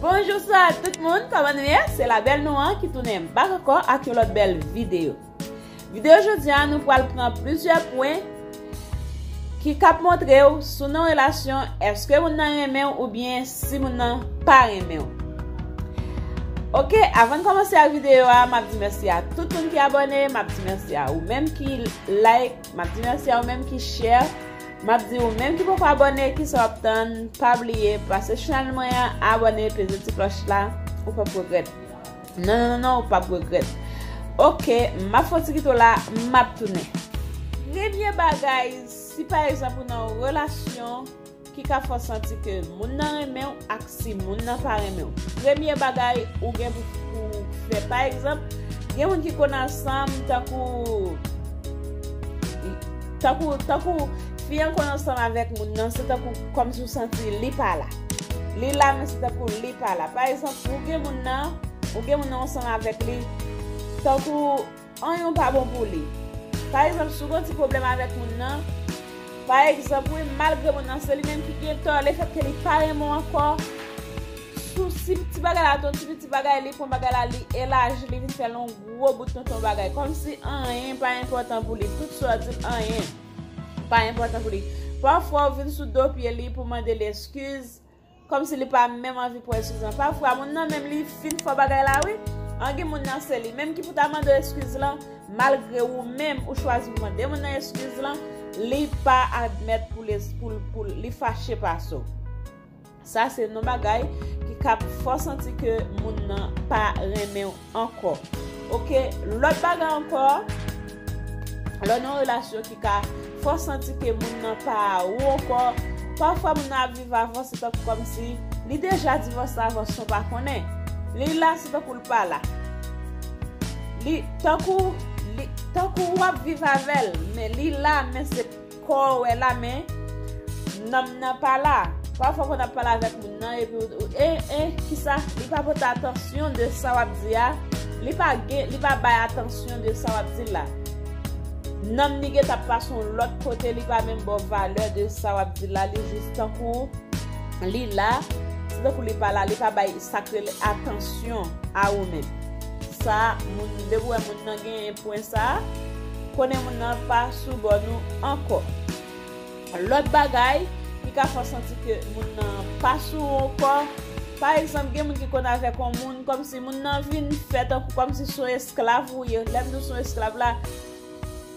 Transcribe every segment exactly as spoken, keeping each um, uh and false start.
Bonjou, bonswa tout moun, kòman nou ye? Se la bèl nou an ki tounen bak ankò ak yon lòt bèl videyo. Videyo jodi a, nou pral pran plizyè pwen ki k ap montre w si w nan relasyon, èske moun nan renmen w oubyen si moun nan pa renmen w. Oke, avan n kòmanse ak videyo a, m ap di mèsi a tout moun ki abòne, m ap di mèsi a ou menm ki like, m ap di mèsi a ou menm ki share. M ap di ou menm ki poko abòne, kisa w ap tann? Pa bliye pase chanèl mwen an, abòne, peze ti klòch la, ou p ap regrèt. Non, non, non, non, ou p ap regrèt. Oke, m ap fè yon ti kite w la, m ap tounen. Premye bagay, si pa egzanp ou nan yon relasyon ki ka fè w santi ke moun nan renmen w ak si moun nan pa renmen w. Premye bagay ou gen pou, pou fè, pa egzanp, gen moun ki konn ansanm tankou, tankou, tankou fi an konn ansanm avèk moun nan, se tankou kòmsi w santi li pa la. Li la, men se tankou li pa la. Pa egzanp, ou gen moun nan, ou gen moun nan ansanm avèk li, tankou anyen pa bon pou li. Pa egzanp, si w gen yon ti pwoblèm avèk moun nan, pa egzanp, wi, malgre moun nan se li menm ki gen tò, lefètke li pa renmen w ankò, sou si ti bagay la, ton ti piti bagay, li pran bagay la, li elaji, li vin fè l yon gwo bout tonton bagay. Kòmsi anyen pa enpòtan pou li. Tout sa w di l, anyen pa enpòtan pou li. Pafwa, w vin sou do pye li pou mande l eskiz, kòmsi li pa menm anvi pran eskiz lan. Pafwa, moun nan menm li fin fè bagay la, wi. An gen moun nan se li menm ki pou ta mande w eskiz lan, malgre ou menm ou chwazi pou mande moun nan eskiz lan, li pa admèt pou l, pou l, pou l, li fache pase w. Sa se yon bagay ki ka fè w santi ke moun nan pa renmen w ankò. Oke, lòt bagay ankò, lè w nan yon relasyon ki ka fè w santi ke moun nan pa ou ankò, pafwa moun nan ap viv avan, se tankou kòmsi li deja divòse avan san w pa konnen. Li la, se tankou l pa la. Li tankou, li tankou w ap viv avè l, men li la, men se kò w wè la, men nanm nan pa la. Pafwa, w konn ap pale avèk moun nan, epi w, w, e, e, kisa? Li pa pote atansyon de sa w ap di a. Li pa gen, li pa bay atansyon de sa w ap di la. Nanm li gentan ap pase yon lòt kote, li pa menm ba w valè de sa w ap di la. Li jis tankou li la, se tankou li pa la, li pa bay sa k rele atansyon a ou menm. Sa, moun, depi w wè moun nan genyen pwen sa, konnen moun nan pa sou bò nou ankò. Lòt bagay ki ka fè w santi ke moun nan pa sou ou ankò, pa egzanp, gen moun ki konn avèk yon moun, kòmsi moun nan vin fè tankou kòmsi se yon esklav ou ye. Lè m di w se yon esklav la,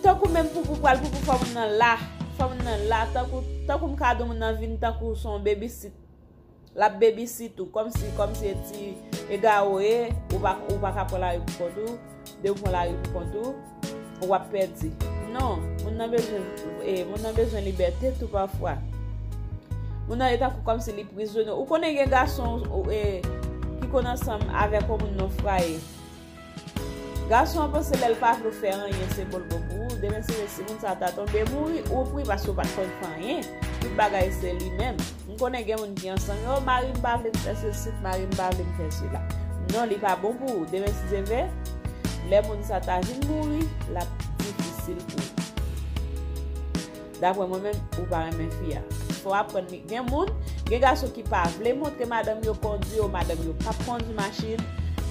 tankou menm poupou pral poupou, fò moun nan la. Fò moun nan la, tankou, tankou m ka di w moun nan vin tankou se yon babysit. L ap babysit ou, kòmsi, kòmsi e ti egare w ye, ou pa, ou pa ka pran lari pou kont ou, depi w pran lari pou kont ou, w ap pèdi. Non, moun nan bezwen, e, moun nan bezwen libète tou pafwa. Moun nan e tankou kòmsi li prizonye. Ou konnen gen gason, ou, e, ki konn ansanm avèk yon moun nan fraye. Gason an panse lè l pa vle w fè anyen, se bon l bon pou ou. Demen se si moun sa ta tonbe mouri, ou pri paske w pa t konn fè anyen. Tout bagay se li menm. M konnen gen moun ki ansanm yo, mari m pa vle m fè sesi, mari m pa vle m fè sela. Non, li pa bon pou ou. Demen si Dye vle, lè moun sa ta vin mouri, l ap difisil pou ou. Daprè mwen menm, ou pa renmen fi a. Fò w aprann li. Gen moun, gen gason ki pa vle montre madanm yo kondwi, o madanm yo p ap kondwi machin,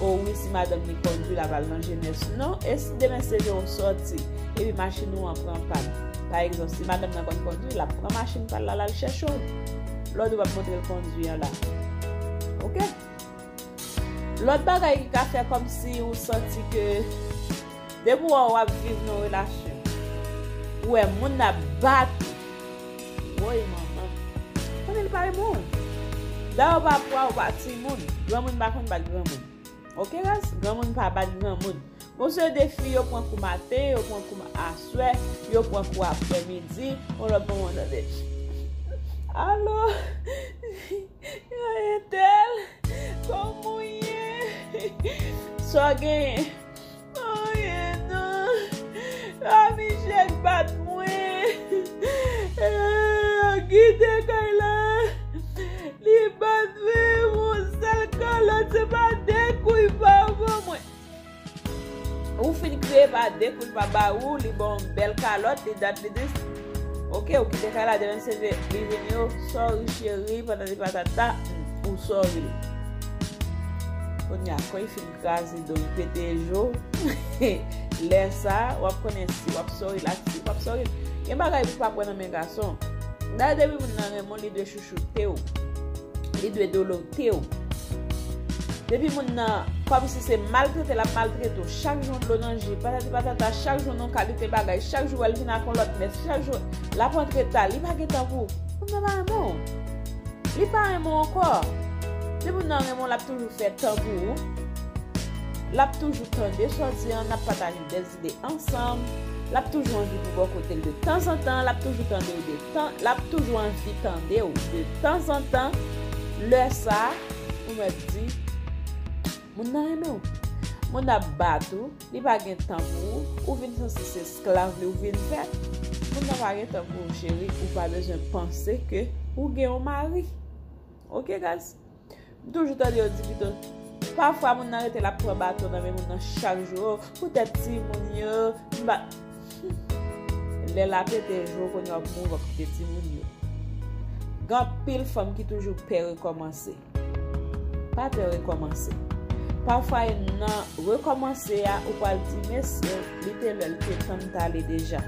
o wi, si madanm li kondwi, l ap al nan jenès. Non, e si demen se jou w sòti, epi machin ou an pran pàn? Pa egzanp, si madanm nan konn kondwi, l ap pran machin pa l la, l al chèche w. Lòd ou p ap montre l kondwi an la. Oke? Lòt bagay ki ka fè kòmsi ou santi ke depi w wè w ap viv nan relasyon, ou wè moun ap bat ou. Woy, manman. Konnen li pa renmen w. Dayè, w pa pwa, w pa timoun. Granmoun pa konn bat granmoun. Oke, guys? Granmoun pa bat granmoun. Bon, se de fi, yo pran kou maten, yo pran kou ma-, aswè, yo pran kou aprèmidi, yon lòt moman tande. Alo, entèl, kòman w ye? Sa w genyen? Anyen non. A, Michel bat mwen. Ah, kite kay la. Li bat mwen, yon sèl kalòt, se pa de kou l pa ban mwen. Ou fin kriye pa de kou l pa ba ou, li ba w yon bèl kalòt, li dat, li di, oke, ou kite kay la, demen se ve-, li vini, o, sorry cheri, patati patata, ou sorry. Kounye a, kan li fin kraze do, li pete je w, lè sa a, w ap konnen si w ap sorry l ak si w p ap sorry l. Gen bagay pou w pa pran nan men gason. Dayè, depi moun nan renmen w, li dwe chouchoute w. Li dwe dolote w. Depi moun nan, kòmsi se maltrete l ap maltrete w, chak jou yon dlo nan je, patati patata, chak jou yon kalite bagay, chak jou w wè l vin ak yon lòt mès, chak jou l ap antre ta, li pa gen tan pou ou. Moun nan pa renmen w. Li pa renmen w ankò. Depi moun nan renmen w, l ap toujou fè tan pou ou. L ap toujou tande sa w di an, n ap pataje dèzide ansanm. L ap toujou anvi pou bò kote l de tanzantan, l ap toujou tande w de tan, l ap toujou anvi tande w de tanzantan. Lè sa a, ou mèt di, moun nan renmen w. Moun nan ap bat ou, li pa gen tan pou ou, ou vin santi se esklav li ou vin fè. Moun nan pa gen tan pou ou, cheri, ou pa bezwen panse ke ou gen yon mari. Oke, guys? M toujou tande yo di pito, pafwa moun nan rete l ap pran baton nan men moun nan chak jou, o, poutèt timoun yo, m pa. Lè l ap pete je w, kounye a w ap mouri, w ap kite timoun yo. Gen anpil fanm ki toujou pè rekòmanse. Pa pè rekòmanse. Pafwa, nan rekòmanse a, ou pral di, mesye, li te lè l te tann t ale deja.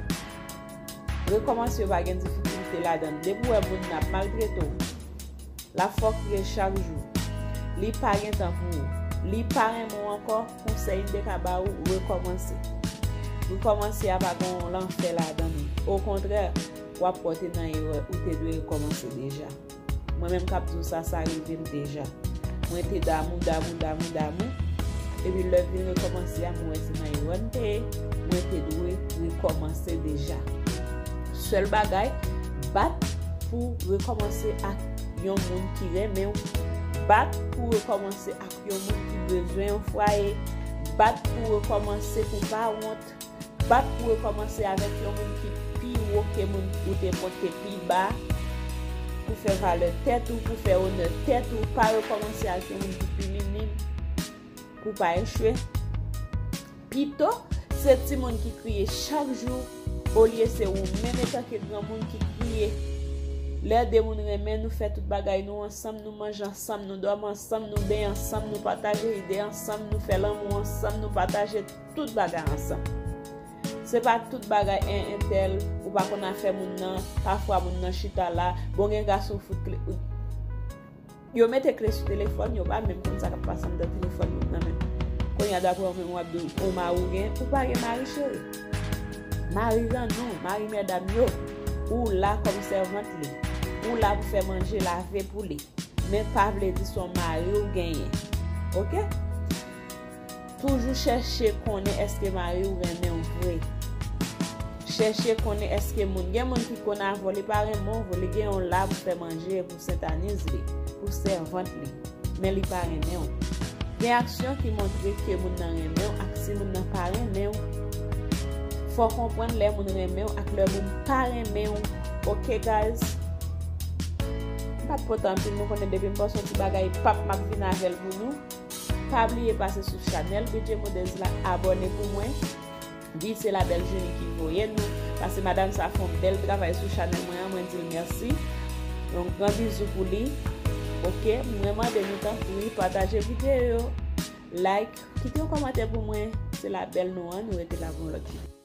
Rekòmanse yo pa gen difikilte ladan l. Depi w wè moun nan ap maltrete w, l ap fè w kriye chak jou, li pa gen tan pou ou, li pa renmen w ankò, konsèy m te ka ba ou, rekòmanse. Rekòmanse a pa gen yon lanfè ladan l. Okontrè, w ap wè w te nan erè, ou te dwe rekòmanse deja. Mwen menm k ap di w sa, sa rive m deja. Mwen te damou, damou, damou, damou. Epi lè vin rekòmanse a, mwen wè se nan erè m te ye. Mwen te dwe rekòmanse deja. Sèl bagay, bat pou rekòmanse ak yon moun ki renmen w. Bat pou rekòmanse ak yon moun ki bezwen yon fwaye. Bat pou rekòmanse pou pa wont. Bat pou rekòmanse avèk yon moun ki pi wo ke moun ou te pote pi ba, pou fè valè tèt ou, pou fè onè tèt ou. Pa rekòmanse ak yon moun ki pi minim, pou w pa echwe. Pito, se timoun ki kriye chak jou, olye se ou menm etanke granmoun ki kriye. Lè de moun renmen, nou fè tout bagay nou ansanm, nou manje ansanm, nou dòmi ansanm, nou benyen ansanm, nou pataje ide ansanm, nou fè lanmou ansanm, nou pataje tout bagay ansanm. Se pa tout bagay en entèl, ou pa konn afè moun nan, pafwa moun nan chita la, bon gen gason fout kle, yo mete kle sou telefòn, yo pa menm konn sa k ap pase anndan telefòn moun nan menm. Kounye a daprè w menm w ap di w mari w gen, ou pa gen mari cheri. Mari rann ou, mari medam yo, ou la kòm sèvant li, ou la pou fè manje, lave pou li. Men pa vle di se yon mari w genyen. Oke? Toujou chèche konnen èske mari w renmen w vre. Chèche konnen èske moun, gen moun ki konn avè w, li pa renmen w vre, li gen yon la pou fè manje pou sentaniz li, pou sèvant li, men li pa renmen w. Gen aksyon ki montre ke moun nan renmen w ak si moun nan pa renmen w. Fò w konprann lè moun renmen w ak lè moun pa renmen w. Oke, guys? M pa t pote anpil, nou konnen depi m poste yon ti bagay, pap, m ap vin avè l pou nou. Pa bliye pase sou chanèl B J Models la, abòne pou mwen. Di se Labelle Junie ki voye nou, paske madanm sa fè yon bèl travay sou chanèl mwen an, mwen di l mèsi. Yon gran bizou pou li. Oke, mwen mande nou tanpri, pataje videyo yo, like, kite yon kòmantè pou mwen. Se Labelle nou an, nou rete la pou yon lòt videyo.